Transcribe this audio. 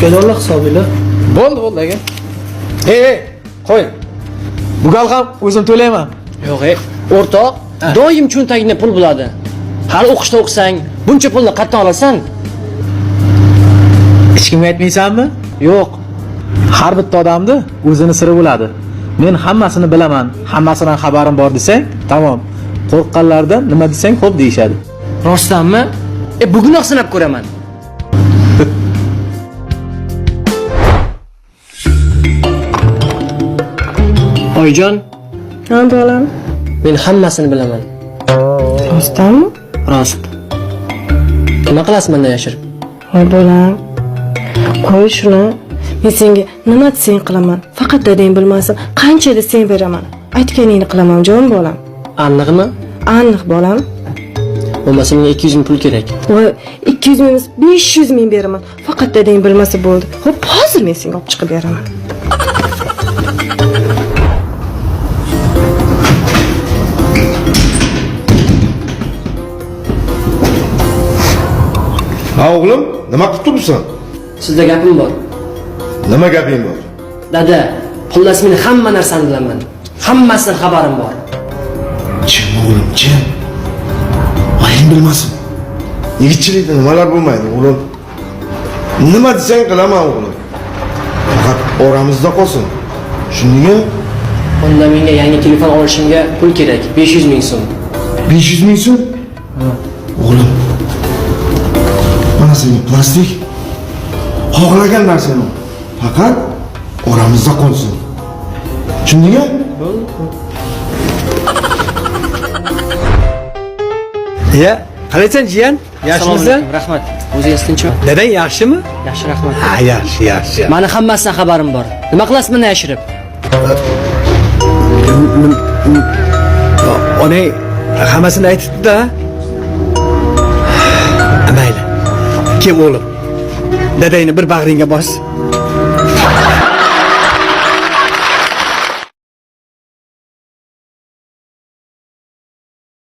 Ukajonlar, hisobinglar. Bo'ldi, bo'ldi aka. Ey, ey, qo'y. Bu gal ham o'zim to'layman. Yo'q, ey, o'rtoq, doim cho'ntagingda pul bo'ladi. Hali o'qishda o'qisang, buncha pulni qayerdan olasan? Hech kimga aytmaysanmi? Yo'q. Har bitta odamni o'zini siri bo'ladi. Men hammasini bilaman, hammasidan xabarim bor desang, tamom. Qo'rqqanlardan nima desang xo'p deyishadi. Rostdanmi? E, bugunoq sinab ko'raman. Oyijon, Ha bolam. Men hammasini bilaman. Rostdanmi? Rost. Nima qilasiz mendan yashirib? Voy bolam. Qo'y shuni. Men senga nima desang qilaman. Faqat dadang bilmasin. Qancha desang beraman. Aytganingni qilaman, jon bolam. Aniqmi? Aniq bolam. Bo'lmasa menga 200 ming pul kerak. Voy, 200 ming emas, 500 ming beraman. Faqat dadang bilmasa bo'ldi. Xo'p, hozir men senga olib chiqib beraman. Ha o'g'lim, nima qilib turibsan? Sizda gapim bor. Nima gaping bor? Dada, xullas men hamma narsani bilaman. Hammasidan xabarim bor. Jim o'g'lim, jim. Oying bilmasin. Yigitchilikda nimalar bo'lmaydi o'g'lim? Nima desang qilaman o'g'lim. Faqat oramizda qolsin. Tushundingmi? Unda menga yangi telefon olishimga pul kerak, 500 ming so'm. 500 ming so'm? O'g'lim. Mana senga plastik. Xohlagan narsani ol. Faqat oramizda qolsin. Tushundingmi? Ya, qalaysan jiyan? Yaxshimisan? Assalomu alaykum, rahmat. O'zingiz tinchmi? Dadang yaxshimi? Yaxshi, rahmat. Ha, yaxshi, yaxshi. Mani hammasidan xabarim bor. Nima qilasiz mendan yashirib? Onang hammasini aytibdi-da. Mayli. Kel o'g'lim. Dadangni bir bag'ringga bos.